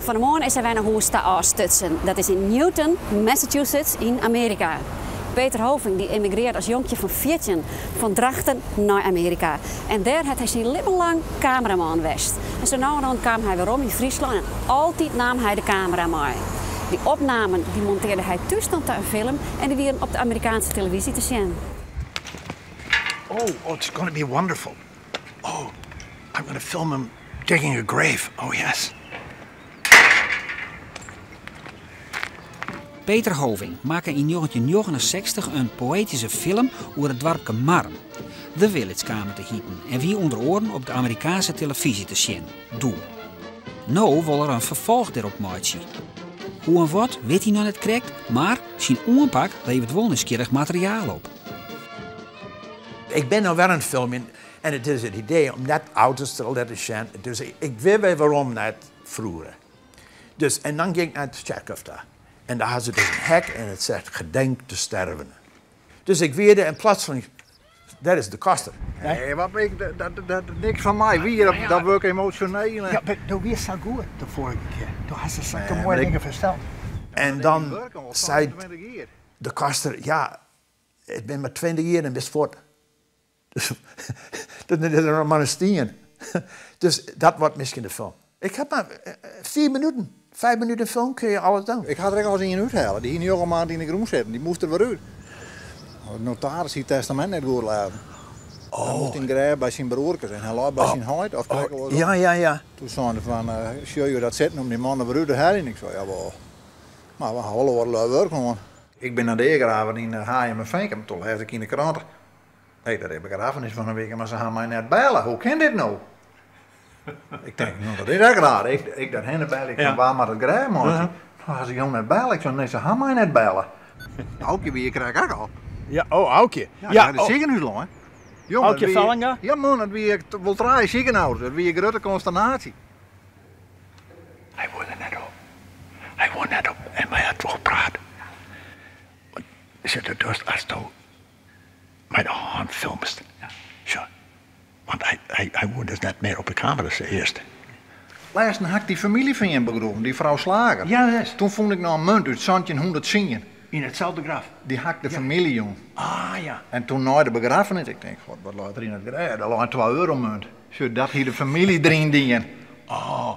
Fan 'e moarn is hy wer nei hûs ta ôfstutsen. Dat is yn Newton, Massachusetts yn Amearika. Peter Hoving dy emigrearre as jonkje fan 14 fan Drachten nei Amearika. En dêr hat hy syn libben lang kameraman west. En sa no en dan kaam hy werom yn Fryslân en altyd naam hy de kamera mei. Dy opnamen dy montearde hy thús dan ta in film en dy wienen op de Amerikaanske televyzje te sjen. Oh, oh, it's gonna be wonderful. Oh, I'm gonna film him digging a grave. Oh yes. Peter Hoving makke yn 1969 in poëtyske film oer it doarpke Marrum. The Village kaam it te hiten en wie ûnder oaren op de Amerikaanske telefyzje te sjen, doe. No wol er in ferfolch dêrop meitsje. Hoe en wat wit hy noch net krekt, mar syn oanpak leveret wol nijsgjirrich materiaal op. Ik bin no wer oan it filmjen en it is it idee om net auto's te litten sjen. Dus ik wit wer werom nei it froegere. Dus, en dan gean ik nei it tsjerkhôf ta. En dêr ha se dus in hek en it seit gedenk de stervenden. Dus ik wie der en plotseling, dêr is de koster. Nee, wat ik, dat, dat, niks fan my. Wie dat, dat wurk emosjoneel. Ja, mar do wiest sa goed de foarige kear. Do hast sakke moaie dingen ferteld. En dan sei de koster, ja, it binne mar 20 jier en bist fuort. Dus dan is der noch mar in stien. Dus dat wordt miskien de film. Ik ha mar 4 minuten, 5 minuten film kun je alles doen. Ik ha der ek alris ien úthelle. Dy hie njoggen maand yn de grûn sitten. Dy moast der wer út. De notaris hie it testamint net goed lêzen. Oh. Hy moast yn it grêf by syn broerkes en hy lei by syn heit of krekt oarsom. Ja, ja, ja. Toen seine se fan, sjogge jo dat sitten om dy man der wer út te heljen? Ik sei, jawol. Mar we ha wol oare lui wurk hân. Ik bin nei deagraven yn Hajum en Finkum. Toen lêsde ik yn de krante. Hé, dat is begraffenis fan in wike, mar se ha my net belle. Hoe kin dit no? Ik tink, no, dat is ek raar. Ik, ik dêrhinne belje, ik ja. wa moat it grêf meitsje? No, ha se jo net belle? Ik sei, nee, se ha my net belle. Aukje wie krekt ek al. Ja, oh, Aukje. Ja, ja, it sikehûs lein. Aukje Vellinga? Ja, man, it wie wol trije sikehûzen. It wie in grutte konsternaasje. Hy woe der net op. Hy woe net op en wy ha trochpraat. Want sjoch, asto mei de hân filmst. Sjoch, want hy, hy, hy woe dus net mear op de kamera earst. Lêsten ha ik dy famylje fan jim begroeven, dy frou Slager. Ja, wis. Toen fûn ik noch in munt út 1710. Yn itselde graf? Dy ha ik de famylje jûn. Ah, ja. En toen nei de begraffenis, ik tink, god, wat leit der yn it grêf? Dêr lei in twa euro munt. Sjoch, dat hie de famylje deryn dien. Oh.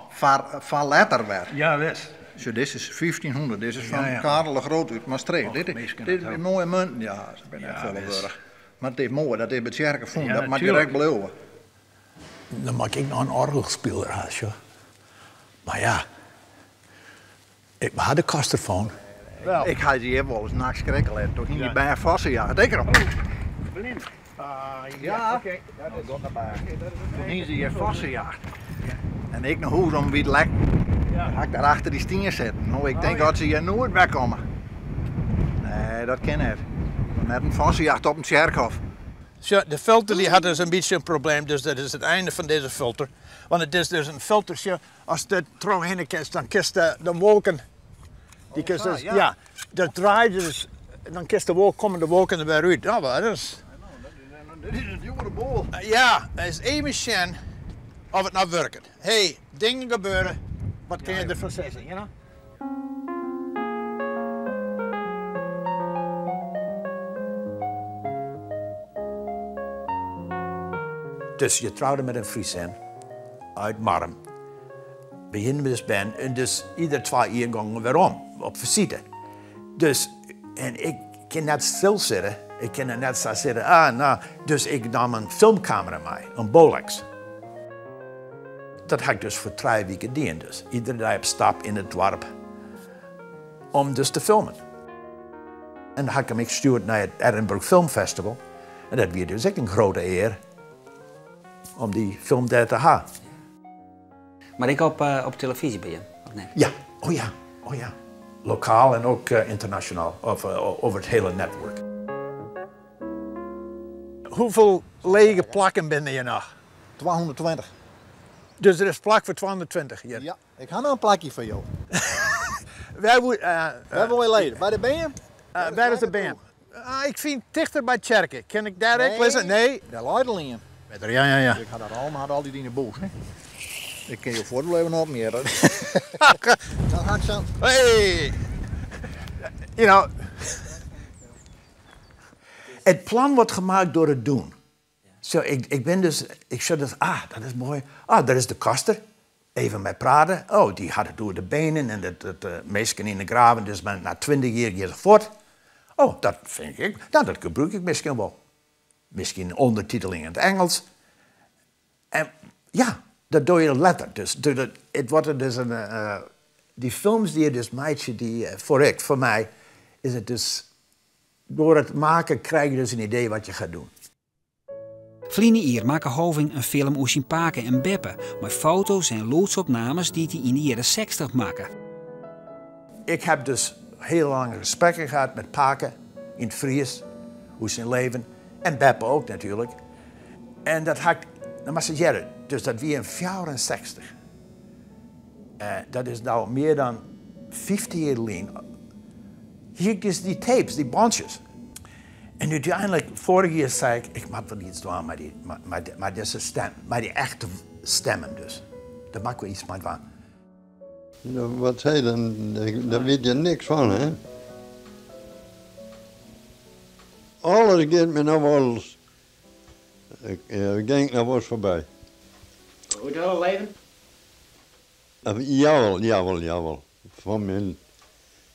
Foar letter wer. Ja, wis. Sjoch, dizze is 1500, dizze is fan Karel de Grote út Maastricht. Och, Dit binne moaie munten, ja, se binne net folle wurdich. Mar it is moai, dat is by tsjerke fûn, dat moat direkt bliuwe. Dan moat ik noch in oargelspiler ha, sjoch. Mar ja, ik ha de kosterfoon. Ik ha se hjir wolris nachts skrikke litten, toen hiene dy bern fossejacht. Ik er Blind. Ja, oké. Toen hiene se hjir fossejacht. En ik nei hûs om wie it lek. Ha ik dêr achter dy stien sitten. No, ik tink dat se hjir noait wer komme. Nee, dat kin net. Net in fossejacht op in tsjerkhôf. Sjoch, de filter dy hat dus in bytsje in probleem, dus dat is it einde fan dizze filter. Want it is dus in filter, sjoch, ast der trochhinne kinst, dan kinst de wolken, dy kinst dus, ja, dat draait dus, dan kinst de wolk, komme de wolken der wer út. Nou, dat is... Dit is in djoere boel. Ja, eens even sjen of it no wurket. Hey, dingen gebeure, wat kin je derfan sizze, you know? Dus je trouwde met een Friesin uit Marrum. We hienen dus bern en dus ieder 2 jier gongen we werom op visite. Dus, en ik kin net stilsitte, ik kin der net sa sitte, ah, nou, dus ik naam in filmkamera mei, in Bolex. Dat ha ik dus foar 3 wiken dien, dus iedere dei op stap yn it doarp om dus te filmen. En dan ha ik him ek stjoerd nei it Edinburgh Film Festival. En dat wie dus ek in grote ear om dy film dêr te ha. Mar ek op, op telefyzje by jim, of net? Ja, oh ja, oh ja. Lokaal en ook ynternasjonaal, of over it hiele network. Hoefolle lege plakken binne der hjir noch? 220. Dus der is plak foar 220 hjir? Ja, ik ha noch in plakje foar jo. Wêr woe, Wêr wolle je lizze? By de beam? Wêr is de beam? Ah, ik fyn tichter by tsjerke. Kin ik dêr ek lizze? Nee. Dêr leit al ien. Better, ja, ja, ja. Ik ha dat al, mar hat altyd yn 'e bûs, hè. Ik kin jo fuort wol even opmjitte. Dan ha ik sa'n. Hey! You know. Het plan wordt gemaakt door het doen. Zo, ik ben dus, ik zeg dus, ah, dat is mooi. Ah, daar is de koster. Even mee praten. Oh, die had het door de benen en de meesten in de graven. Dus maar na 20 jaar gaat ze voort. Oh, dat vind ik, nou, dat gebruik ik misschien wel. Misschien ondertiteling in het Engels. En ja, dat doe je letterlijk. Dus het wordt er dus een, die films die je dus maakt, die, voor mij, is het dus, door het maken krijg je dus een idee wat je gaat doen. Ferline jier makke Hoving in film oer syn pake en beppe, mei foto's en lûdsopnames dy't hy yn de jierren 60 makke. Ik heb dus heel lange gesprekken gehad met pake in het Fries, hoe zijn leven, en beppe ook natuurlijk. En dat had ik, dan was het jaren, dus dat wie in 64. Dat is nou meer dan 50 jaar geleden. Hier is die tapes, die bandjes. En uiteindelijk, vorig jaar zei ik, ik moet wel iets doen met die, met deze stem, met die echte stemmen dus. Daar maak ik wel iets mee van. Nou, wat zei je dan? Daar weet je niks van, hè? Alles gaat me nou wel eens. Ik denk nou wel eens voorbij. Hoe is dat leven? Jawel, jawel, jawel. Van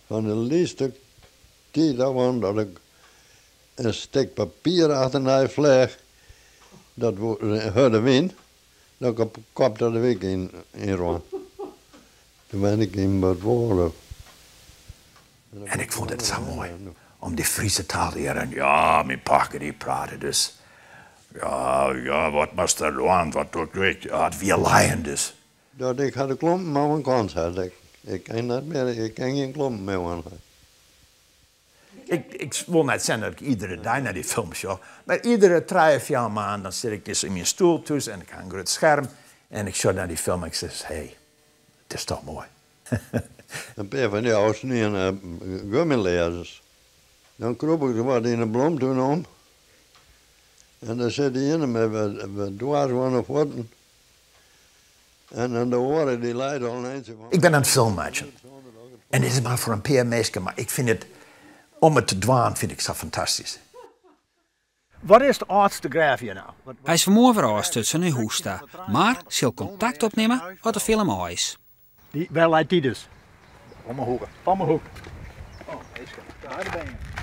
de laatste tijd af dat ik een stuk papier achterna vleeg, dat harde wind, dat ik op kop dat de week in rond. Toen ben ik in wat woorden. En ik vond het zo mooi om die Friese taal te leren. Ja, mijn pake die praten dus. Ja, ja, wat moest er doen, wat doe ik? Ja, het weer lion dus. Dat ik had de klompen maar een kans had. Ik ken dat meer, ik ken geen klompen meer aan. Ik wil net zeggen dat ik iedere dag naar die film show, maar iedere 3 of 4 maanden dan zit ik dus in mijn stoel thuis en ik heb een groot scherm en ik show naar die film en ik zeg, hey, het is toch mooi. Een paar van die oudsten in gummilezers. Dan kroop ik er wat in de blomtuin om. En dan zit hij in met dwars van de voeten. En dan de oren die leiden al eens van. Ik ben aan het filmmaken. En dit is maar voor een paar mensen, maar ik vind het, om het te dwaan, vind ik zo fantastisch. Wat is de oudste graaf hier nou? Hy is vanmorgen weer ôfstutsen in Hoesta, maar sil kontakt opnimme as de film ôf is. Die, waar leidt die dus? Om mijn hoeken. Om mijn hoek. Oh, daar ben je.